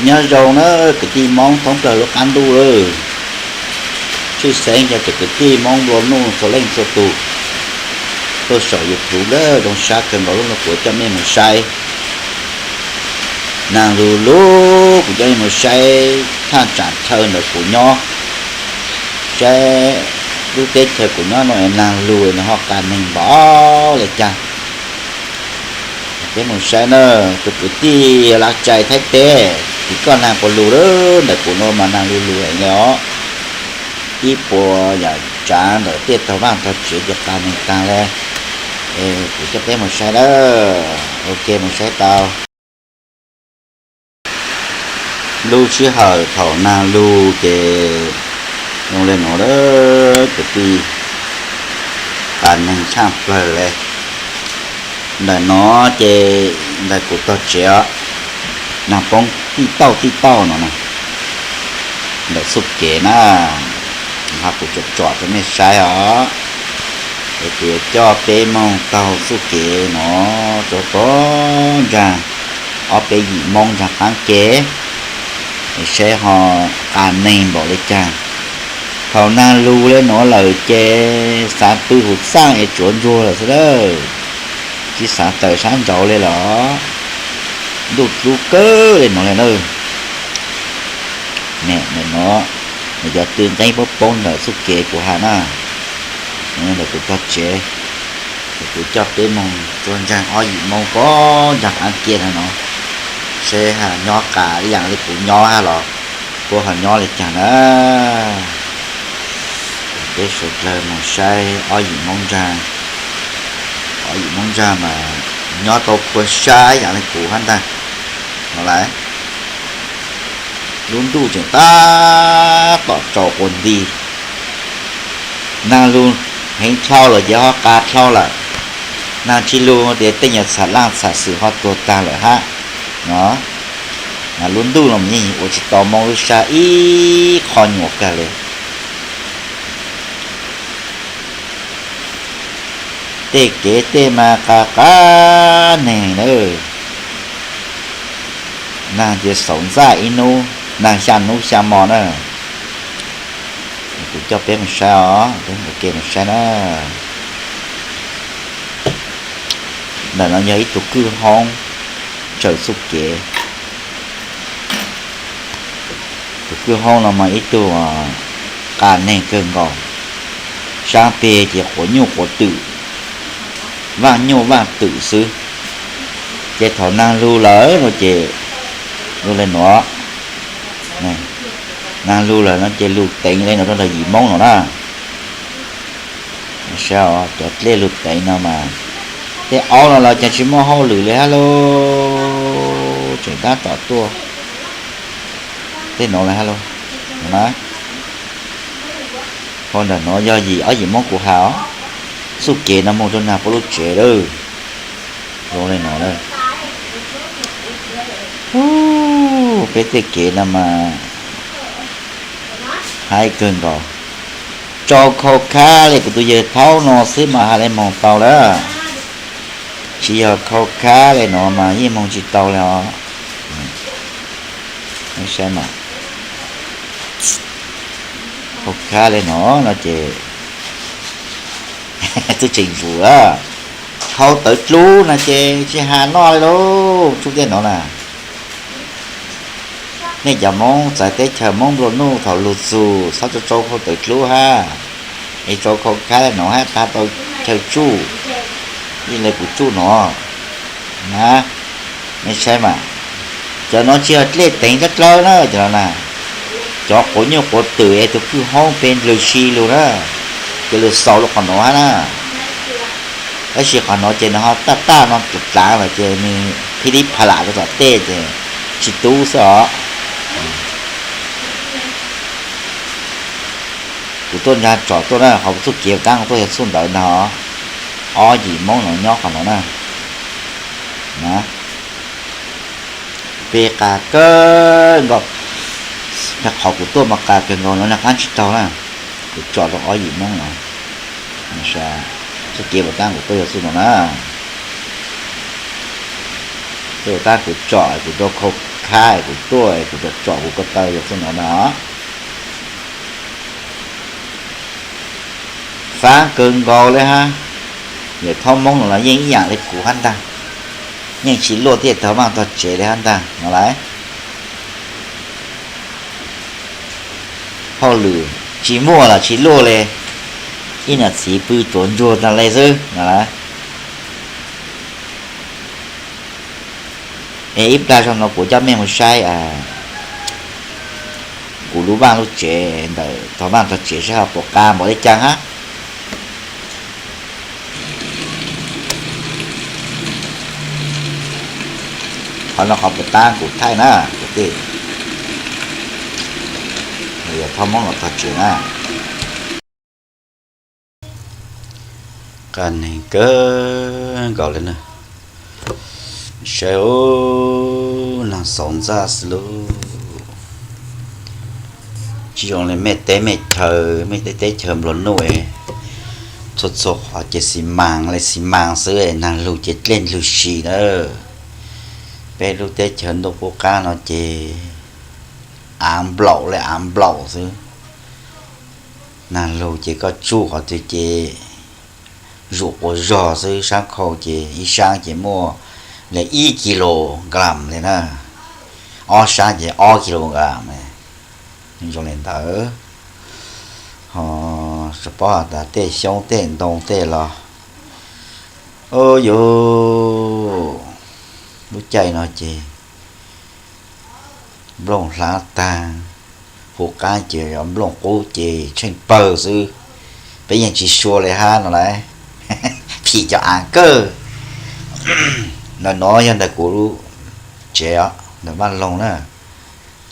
Nyob zoo na kwv tij Hmoob thoob plaws lub qab ntuj lawm. Tshwj xeeb cov kwv tij Hmoob nplua nuj txhua leej txhua tus tuaj saum YouTube lawm, zoo sab kawg nkaus lub no kuv coj mej mus saib. Nag lug lug kuv coj mej mus saib thaj tsam chaw ntawm kuv nyob, saib lub teb chaws kuv nyob no nag lug nws ho qas neeg npaum li cas. Peb mus saib na, tus kwv tij Lav Tsais Thaib teb, tim koj nag puas lug lawm? Ntawm kuv no mas nag lug lug heev li os. Ib puas yam tsav ntawm tej tog vaj tog tsev ces qas neeg tag li. Kuv coj peb mus saib na. Ok, mus saib tau. Lub sij hawm thaum nag lug ces zoo li no lawm kwv tij, qas neeg tshaj plawg li. Ntawm no ces ntawm kuv tog tsev os, nag poob tij tauj tij tauj no na. Ntawm txuj kev na, ho kuv tsom tsom rau mej saib os. Es kuv yuav coj peb moog taug txuj kev no rau pog ntsaag, ob peb yim Moob ntsaag qaab ke, es saib ho qas neeg npaum li cas. Thaum nag lug li no lawm ces xaav pw huv txaaj es tsuav ntsuag lawm xwb lawm, tsis xaav tawm sab nraud li lawm. Ntuj dlub kawg li no li na. Nim no, nws cov tw nqeeb poob poob ntawm txuj kev kuv has na, ntawm kuv tog tsev, es kuv coj peb moog rua ntsaag ob yim Moob pog ntsaag qaab ke no no, seb nyob qas ib yaam li kuv nyob hab los puab ho nyob li caag na. Peb suav dlawg moog saib ob yim Moob ntsaag, ob yim Moob ntsaag mas nyob tau kua sab ib yaam li kuv hab ntag no lawm. Lub ntuj tseem tab tom tsaus quas nti. Nag lug heev dlhau lawm ces ho qas dlhau lawm. Nag tsis lug tias tej nyuas txham laaj txham xwm ho tuag tag lawm hab no. Mas lub ntuj no mas yeej ua tsis tau Moob lub sab ib qho nyuam kag li. Tej kev tej mas qas qas neeg na. Nag ces xaus ntxaj ib nub, nag xya nub xya mo na. Kuv coj peb mus saib os, peb mus ke mus saib na. Ntawm no yog ib tug kwj hoob tsaws txuj kev. Tus kwj hoob no mas ib tug qas neeg kawg nkaus, saab peg ces quav nyuj quav twm, vaaj nyuj vaaj twm xwb. Ces thaum nag lug lawm no ces lug li no, nag lug lawm no ces lug teev li no rau ntawm yim Moob no na. Saib cov dlej lug teev no mas, tej aub no los cas tsis muaj hauj lwm li hab lauj, tseem tab tom tuaj tej no li hab lauj. Phau ntawm no yog yim ob yim Moob kuv has os, txuj kev no moog rua nag puab lub tsev lawm. Zoo li no lawm. Peb tej kev no mas haib kawg nkaus. Tsau khau khab li kuv tus yawg thaub no xwb mas has li moog tau lawm. Tsis yog khau khab li no mas yeej moog tsis tau li os. Saib mas, khau khab li no no ces twb tseem vwm lawm. Khau tawv dlub no ces tsis has noj li lauj, tsuj tiaj no na. Nej cov Moob txawv teb chaws Moob nplua nuj thaum lug txug txhob tsau tsau khau tawv dlub hab, es tsau khau khab li no hab qas tau chaw tsuj, ib le kuv tsuj no na. Nej saib mas, cov no tsis yog dlej teev dlawb dlawb na, cov no na, cov quav nyuj quav twm es tus kwj hoob peb nplawg si lug na, ces lug xaus lug qhov no hab na. Tab sis qhov no ces nws ho taj taj no dlaav dlaav lawm ces nws phij lib pha lam rau tom tej ces tsis tub xwb os. Kuv tuaj ntsa tsom tuaj na, qhov kuv txuj kev taab kuv tuaj yog txuj ntawd ntag os. Ob yim Moob no nyob qhov no na. Peb qas kawg nkaus, qhov kuv tuaj mas qas kawg nkaus no nag qaab tsis taug na. Kuv tsom rau ob yim Moob no, txuj kev puas taab kuv tuaj yog txuj no na. Tuaj taab kuv tsom kuv rau khau khab kuv tuaj kuv tsom tsom kuv ko taw rau txuj no na. Fab kawg nkaus li hab. Yawm Thoj Moob no los yeej ib yam li kuv hab ntag, yeej tsis luaj tej tog vaaj tog tsev li hab ntag no lauj. Hauj lwm tsis muaj los tsis luaj li, ib niam txiv pw tsuav ntsuag tag li xwb no lauj. Es ib plag zog no kuv coj mej mus saib kuv lub vaaj lub tsev ntawm tog vaaj tog tsev saib ho puas qab npaum li cas hab. Qhov no qhov puas tab kuv thaij na, kuv tij, yog Thoj Moob los tog tsev na. Qab neeg kawg nkaus li na. Saib, nag xauv ntxaj xwb lauj. Tsis zoo li mej teb mej chaw, mej teb teb chaw nplua nuj, txhua txhua qhov ces xi mas li xi mas xwb, nag lug ces dlej lug si na. Peb lub teb chaws ntuj qub qab no ces av nplaum li av nplaum xwb. Nag lug ces koj tsuj qhov twg ces zuam quas zog xwb, sab khau ces ib sab ces muaj li ib kilogram li na, ob sab ces ob kilogram, zoo li ntawd. Ho tsis paub has tas tej xyoob tej ntoo tej los, o yus, lub caij no ces nplooj hlab tag, hu qab ces nplooj qub ces tsheej pawg xwb. Peb yeej tsis sua li hab no lauj, phim cov av kawg. Ntawm no yog ntawm kuv tsev os, ntawm Vaj Loog na,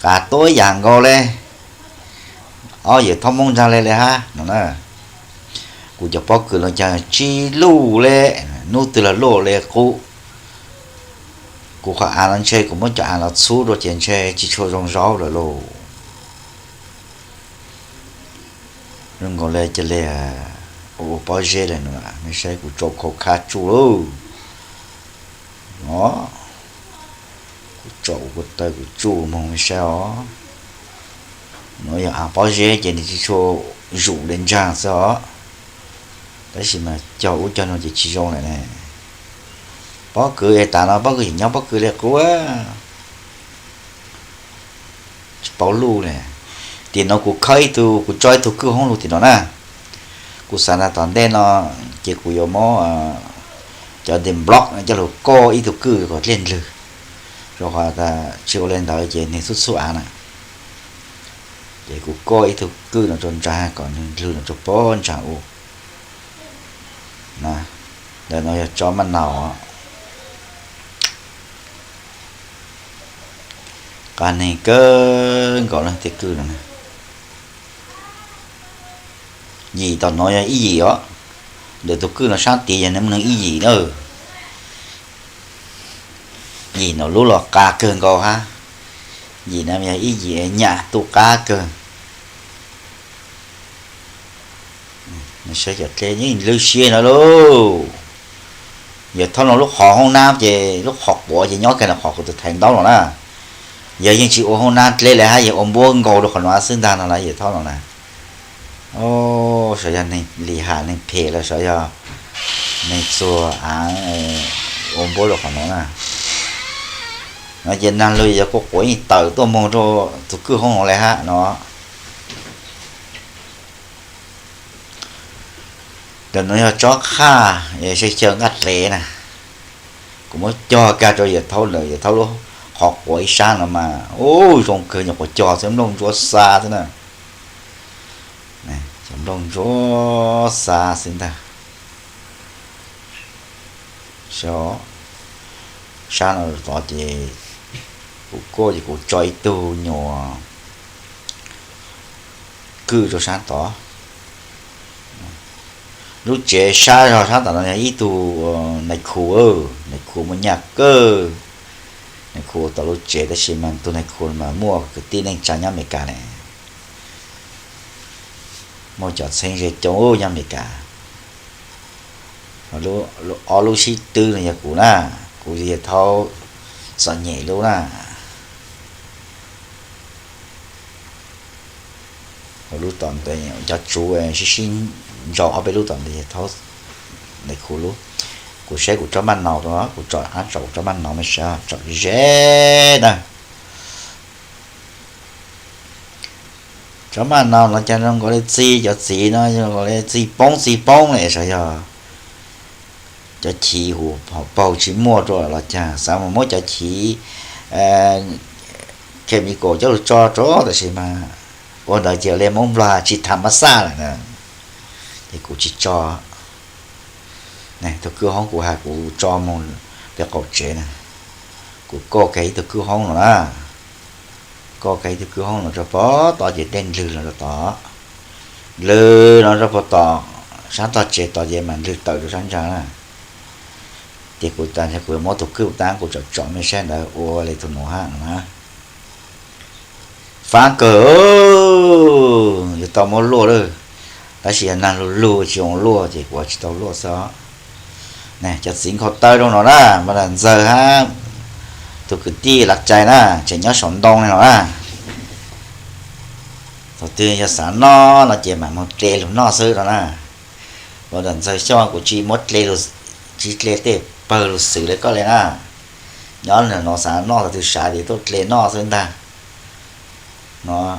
qab tuab yam nkaus li. Ob yawm Thoj Moob ntag li li hab no na. Kuv cov pob kws los cas tsis luj li, hnub twg los luaj li qub. Kuv qhov av no ntshe kuv muab cov av los txhub dua ces ntshe tsis tshua zoo zaub lawm lauj. Zoo nkaus li cia li ua pob zeb li no, mej saib kuv tso khau khab tsuj lauj. No, kuv tso ua ko taw kuv tsuj moog mej saib os. No yog av pob zeb ces nws tsis tshua zuj li ntsaag xwb os. Tab sis mas cog ub cog no ces tsis zoo lawm ne. Pob kws es tas no pob kws nyob pob kws li qub, tsis paub luj li. Tim no kuv khawb ib tug, kuv tso ib tug kwj hoob lug tim no na. Kuv xav tas tom ntej no ces kuv yuav muab cov de block coj lug koj ib tug kwj kom dlej ndlwg, rau qhov tas tsis ua li ntawd ces nws txhub txhub av na. Ces kuv koj ib tug kwj no rau ntsa kom nws ndlwg no rau pob ntsa ua. Ntawm no yog tsob maj naus. Qab neeg kawg nkaus leej tej kwj no na. Yim tom no yog ib yim os. Ntawm tus kwj no sab tid yog nws muaj neeg ib yim na. Yim no lub los qab kawg nkaus hab. Yim no yog ib yim nyam tuj qab kawg. Saib cov dlej yeej lwj siab no lauj. Yawm Thaub no lub qhov hoob nab ces lub qhov quav ces nyob kiag ntawm qhov kuv tus thaiv ntaub no na. Yawg yeej tsis ua hoob nab dleb li hab, yawg ua npuab nkaus rau qhov no xwb ntag no na yawm Thaub no na. Sav yog neeg lim ham neeg phem los sav yog neeg txuag av ua npuab rau qhov no na. No ces nag lug yog kuj quav yeej tawm tuaj moog rau tus kwj hoob no li hab no. Ntawm no yog tsob qhaj, saib xyaw nqaj dlev na. Kuv muab cog kag rau yawm Thaub ntawm yawm Thaub lub qhov quav ib sab no mas, u, zoo kawg, nyuam qhuav cog xwb nplooj ntsuab xa xwb na. Cov nplooj ntsuab xa xwb ntag. Sab no tod ces kuv kuaj ces kuv tso ib tug nyuam kwj rau sab tod. Lub tsev sab zog sab tom no yog ib tug nais khu, nais khu muaj nyaj kawg. Nais khu ua tom lub tsev tab sis mas tus nais khu mas muaj kwv tij neej tsa nyob Amelikas ne. Muaj cov txheeb ze coob nyob Amelikas. Ob lub sib twb no yog kuv na, kuv yawg Thaub txom nyem lub na. Lub tom ntawd cov tsuv sib sib ntsaws ob peb lub tom ntawd thaub ntawm khu lub. Kuv saib kuv tsob maj naus rau, kuv tsom qab tsom kuv tsob maj naus me sab tsom ze na. Tsob maj naus no cas zoo nkaus li txi cov txiv no zoo nkaus li txi poob txi poob li sav, yog cov chiv hu paug tsis muaj rau los cas, xav mus muab cov chiv chemical coj lug tso rau tab sis mas ua ntawd ces li Moob Nplog tsis tham mab xaj lawm na, ces kuv tsis tso. Tus kwj hoob kuv has kuv tso moog rau qaum tsev na, kuv koj kag ib tug kwj hoob no na, koj kag ib tug kwj hoob no rau pem tod ces dej nlwg los rau tod, nlwg no rau pem tod, sab tog tsev tod ces mas nlwg tawm rau sab ntsa na. Ces kuv tas kuv yuav muab tus kwj taab kuv tsom tsom mej saib ntawd ua li tus nuav hab no na. Faab kawg, yuav tau muab luaj lawm, tab sis yog nag lug lug tsis zoo luaj ces kuv tsis tau luaj xwb. Cov txiv nkhaus taw rau no na, Npauj Dam Ntxawg hab tus kwv tij Lav Cai na, tseem nyob saum ntoo li no na. Thaum twg yog xav noj no ces mam moog dle lug noj xwb no na. Npauj Dam Ntxawg xyoo kuv tsis muab dle, tsis dle tej pawg lug xwm li koj li na. Nyob no xav noj thaum twg sawv ces tuaj dle noj xwb ntag. No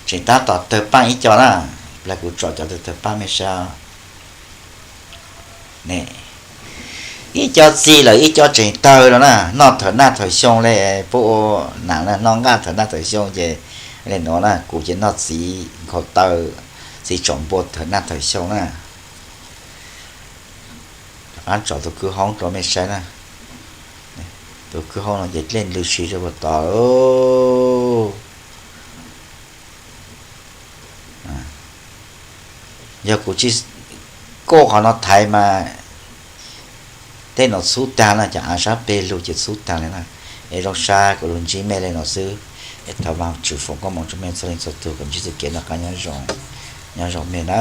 tseem tab tom tawg paaj ib co na, plag kuv tsom cov tawg paaj mej saib. Ne, ib co txi lawm ib co tseem tawg no na, noj thawm naj thawm xyoo li puab ua nam na, noj nqaj thawm naj thawm xyoo ces li no na, kuv ces noj txiv nkhaus taw, txiv tsom npua thawm naj thawm xyoo na. Rov qab tsom tus kwj hoob rau mej saib na. Tus kwj hoob no ces dlej nlwg si rau puag tod. Yog kuv tsis koj qhov no thaiv mas tej no txhub tag na, cov av sab peg lug ces txhub tag li na. Es zoo sab kuv lug ntsib mej li no xwb. Es thov Vaajtswv foom koob moov rau mej txhua leej txhua tug kom ntsib txuj kev noj qab nyob zoo, nyob zoo mej na.